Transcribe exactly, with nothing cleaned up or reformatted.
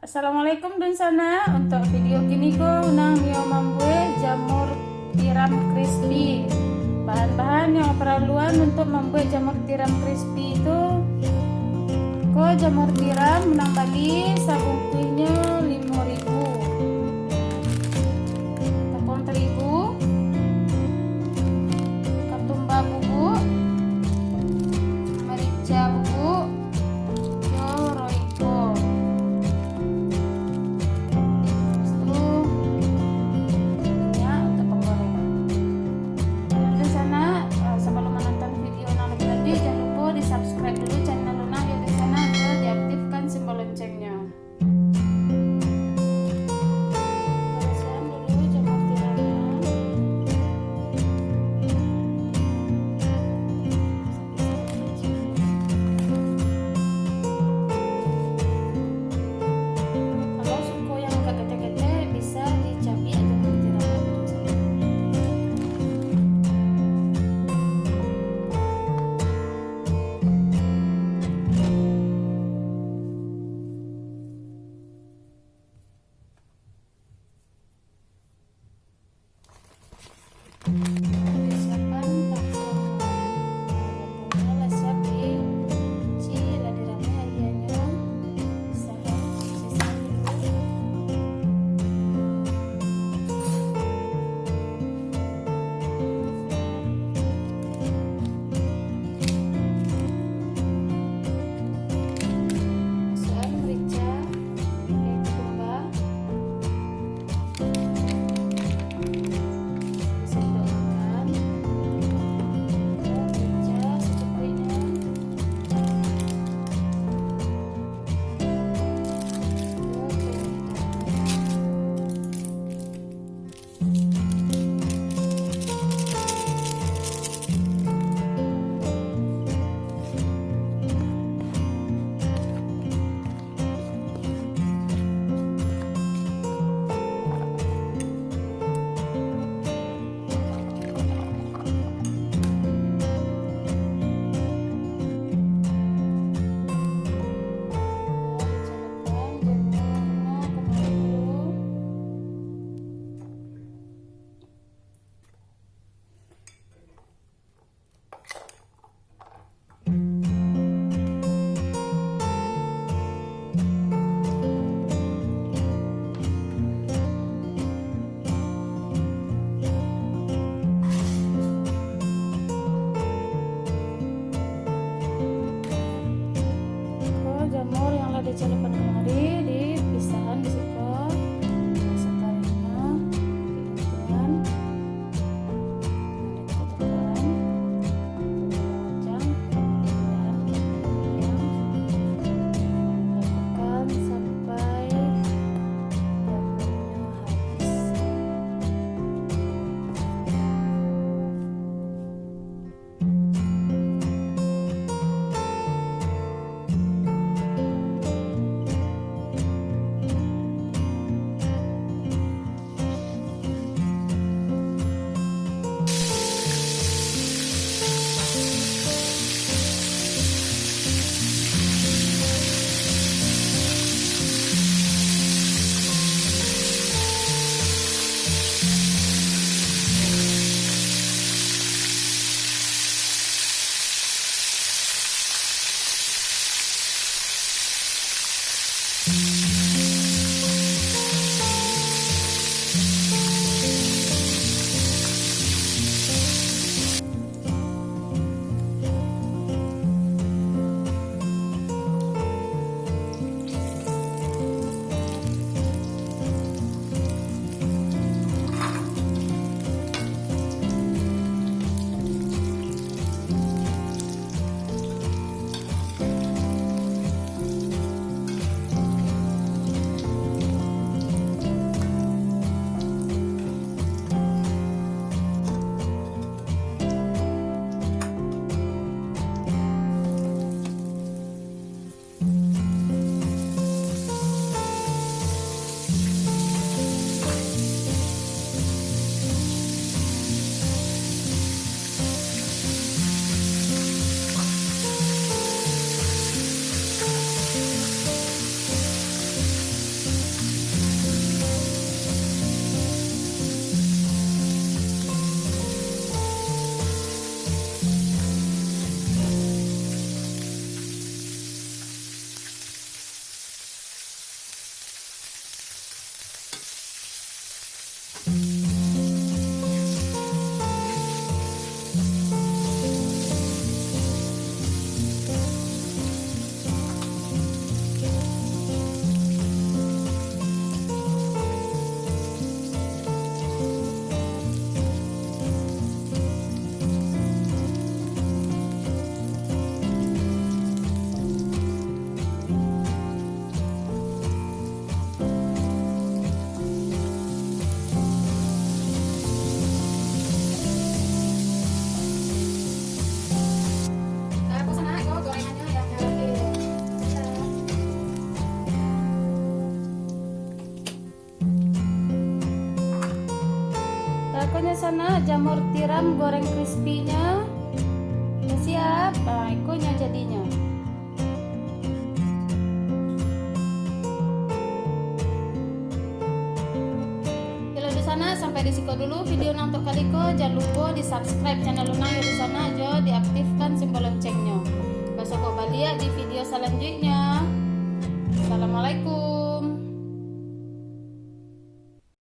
Assalamualaikum dunsanak, untuk video kini ko unang nio mambuek jamur tiram crispy. Bahan-bahan yang paraluan untuk mambuek jamur tiram crispy tu, ko jamur tiram unang bali sabungkuihnyo limo ribu, tepung terigu, katumba bubuk, marica bubuk, jo Royco. Habis tu, minyak untuk panggorengan. Dunsanak, eh, sabalum manonton video nan labiah lanjuik, jan lupo di-subscribe dulu channel Luna yo dunsanak, jo diaktifkan simbol loncengnya. Ikonyo sanak, jamur tiram goreng crispy-nyo. Udah siap. Nah, ikonyo jadinyo. Yo lah, dunsanak, sampai di siko dulu video nan untuak kali ko. Jan lupo di-subscribe channel Lunang, yo dunsanak, jo diaktifkan simbol lonceng-nyo. Basokok baliak di video salanjuiknyo. Assalamualaikum.